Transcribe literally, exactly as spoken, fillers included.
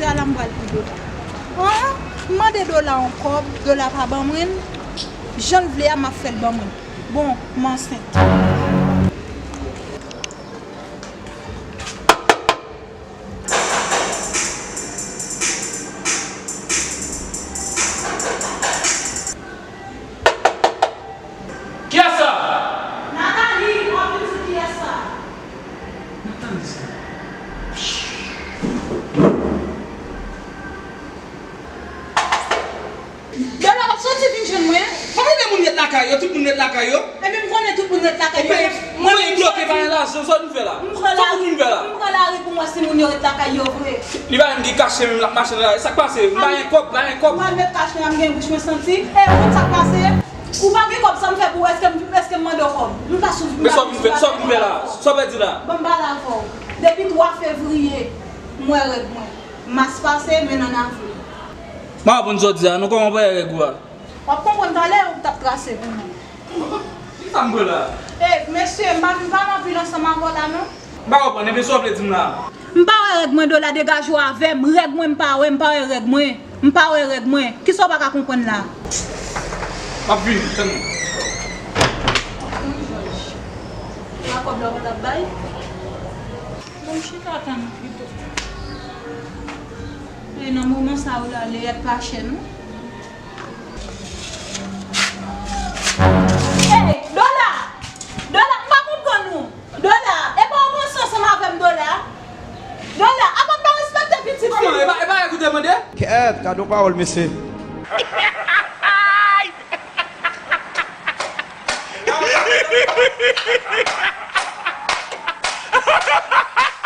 Ala m pral pou Dola. An? M mande Dola yon kòb, Dola pa ban mwen l. Jan l vle a, m ap fè l ban mwen l. Bon, m ansent. Kiyès sa? Nathalie, w ap vin sou kiyès sa? Nathalie sa? Dola, w ap soti vin jwenn mwen? Kòman de moun ret lakay yo? Tout moun ret lakay yo? Ebyen, m konnen tout moun ret lakay yo. Mwen, mwen bloke pa gen lajan, sa nou fè la? M pran lari, m pran lari pou m wè si moun yo ret lakay yo vre. Li pa menm ki kache menm l ap mache nan lari. Sa k pase? M pa gen kòb, m pa gen kòb. M al met kach nan, m gen bouch mwen santi. E, ou konn sa k pase? Ou pa gen kòb, sa m fè pou ou? Èske m, èske m mande w kòb? M pa sou. Men sa w vin fè, sa w vin fè la? Sa w pèdi la? Ban m pale avè w. Depi twa fevriye, m wè règ mwen. Mas pase, men n ann avril. M pa konprann sa w di a non, kòman w pa wè règ ou a? W ap konprann talè, ou t ap trase pou mwen. Ki sa m pran la? E, mesye, m pa, m pa nan vil ansanm avè w la non. M pa konprann, ebyen sa w vle di m la? M pa wè règ mwen, Dola, degaje w avè m. Règ mwen, m pa wè, m pa wè règ mwen. M pa wè règ mwen. Kisa w pa ka konprann la? M ap vini, tann mwen. Ou pa kòb la ou pa t ap bay? Bon, chita tann pito. E nan moman sa ou la, leyèt pa chè non. Ey, Dola! Dola, m pa konprann ou. Dola, e pa w panse ansanm avè m, Dola? Dola, apa m pa respekte pitit fi? Kòman? E pa, e pa règ ou te mande? Kèt, gade yon pawòl, mesye.